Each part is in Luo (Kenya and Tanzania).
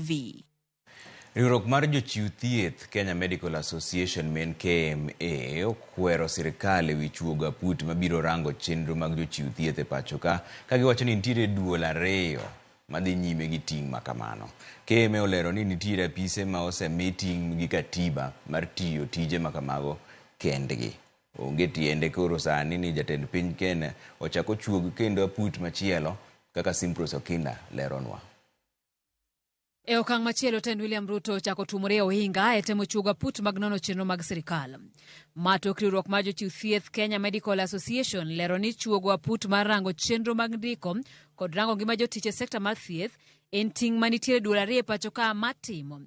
TV. Riwruok mar jochiw thieth Kenya Medical Association ma en KMA okwero sirkal ewi chuogo aput mabiro rango chenro mag jochiw thieth e pacho ka kagiwacho ni nitiere duol ariyo madhi nyime gi ting' makamano. KMA olero ni nitiere apise ma osemi ting' gi katiba mar tiyo tije makamago kendgi. Onge tiende koro sani ni jatend piny Kenya ochak ochuog kendo aput machielo kaka Simprose Okinda leronwa. E okang' machielo, tend William Ruto ochako tuomore e ohinga e temo chuogo aput mag nono chenro mag sirkal. Ma tok riwruok mar jochiw thieth Kenya Medical Association lero ni chuogo aput mar rango chenro mag ndiko kod rango ngima jotich e sekta mar thieth en ting' manitiere duol ariyo e pacho ka matimo.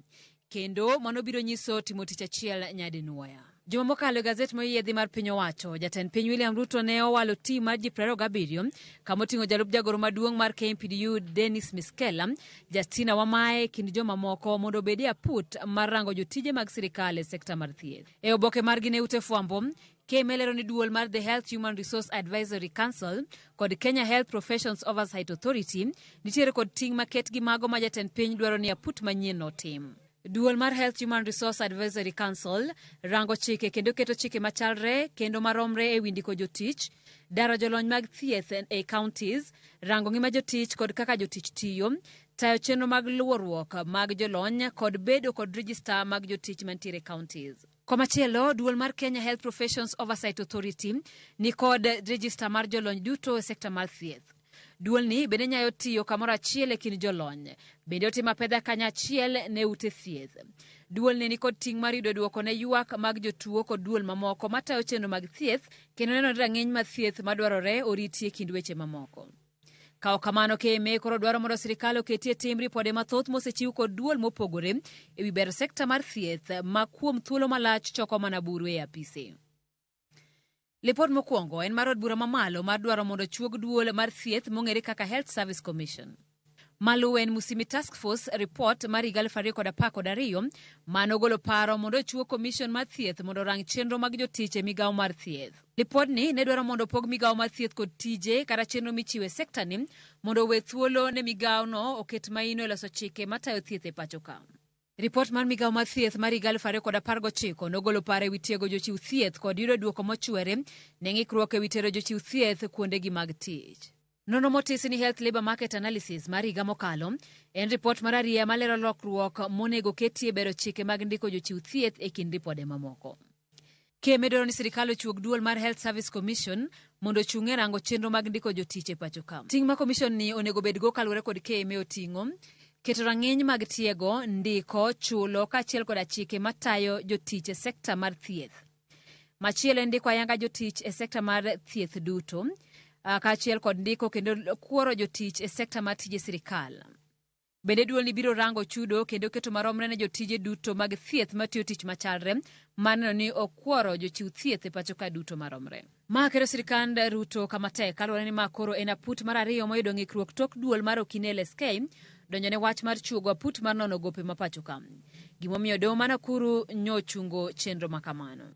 Kendo mano biro nyiso timo tich achiel nyadinwoya. Juma mokalo e gazet moyiedhi mar piny owacho, jatend piny William Ruto ne owalo tim mar ji 27 kama oting'o jalup jagoro maduong' mar KMPDU Dennis Miskela, Justina Wamae kind jomamoko mondo obed e aput mar rango jotije mag sirkal e sekta mar thieth. E oboke margi ne ute fwambo, KMA lero ni duol mar The Health Human Resource Advisory Council kod Kenya Health Professions Oversight Authority nitiere kod ting' maket gi mago ma jatend piny dwaro ni aput manyien notim. Duol mar Health Human Resource Advisory Council rango chike kendo keto chike machalre kendo maromre e wi ndiko jotich, daro jolony mag thieth e counties, rango ngima jotich kod kaka jotich tiyo, tayo chenro mag luoruok mag jolony kod bedo kod register mag jotich mantiere e counties. Komachielo, duol mar Kenya Health Professions Oversight Authority ni kod register mar jolony duto e sekta mar thieth. Duolni bende nyayo tiyo kamoro achiel e kind jolony. Bende otimo apedha kanyachiel ne ute thieth. Duolni ni kod ting' mar yudo duoko ne ywak mag jotuo kod duol mamoko matayo chenro mag thieth kendo neno ni rang'iny mar thieth madwarore oriti e kind weche mamoko. Ka ok kamano, KMA koro dwaro mondo sirkal oketie tim ripode mathoth mosechiw kod duol mopogore e wi ber sekta mar thieth ma kuom thuolo malach choko mana buru e apise. Lipot mokwongo en mar od bura mamalo mar dwaro mondo chuog duol mar thieth mong'ere kaka Health Service Commission. Maluwe en Musimi Task Force report mar higa 2012 manogolo paro mondo ochuo commission mar thieth mondo orang chenro mag jotich e migawo mar thieth. Lipodni ne dwaro mondo opog migawo mar thieth kod tije kata chenro michiwo e sekta ni mondo owe thuolo ne migawono oket maino e loso chike matayo thieth e pacho ka. Ripot mar migawo mar thieth mar higa 2019 nogolo paro e wi tiego jochiw thieth kod yudo duoko mochwere ne ng'ikruok e wi tero jochiw thieth kuondegi mag tich. Nonro motisi ni Health Labour Market Analysis mar higa mokalo en ripot mar arieya malero lokruok monego ketie bero chike mag ndiko jochiw thieth e kind ripode mamoko. KMA dwaro ni sirkal ochuog duol mar Health Service Commission mondo ochung' e rango chenro mag ndiko jotich e pacho ka. Ting' ma commission ni onego bedgo kaluwore kod KMA oting'o keto rang'iny mag tiego, ndiko, chulo kaachiel koda chike matayo jotich e sekta mar thieth. Machielo en ndiko ayanga jotich e sekta mar thieth duto, kaachiel kod ndiko kendo kuoro jotich e sekta mar tije sirkal. Bende duolni biro rango chudo kendo keto maromre ne jotije duto mag thieth matiyo tich machalre mar neno ni okuoro jochiw thieth e pacho ka duto maromre. Ma keto sirkand Ruto kama tek kaluwore ni ma koro en aput mar ariyo moyudo ng'ikruok tok duol mar Okine LSK donjo ne wach mar chuogo aput mar nono gope ma pacho ka. Gimomiyo doho ma Nakuru nyochungo chenro ma kamano.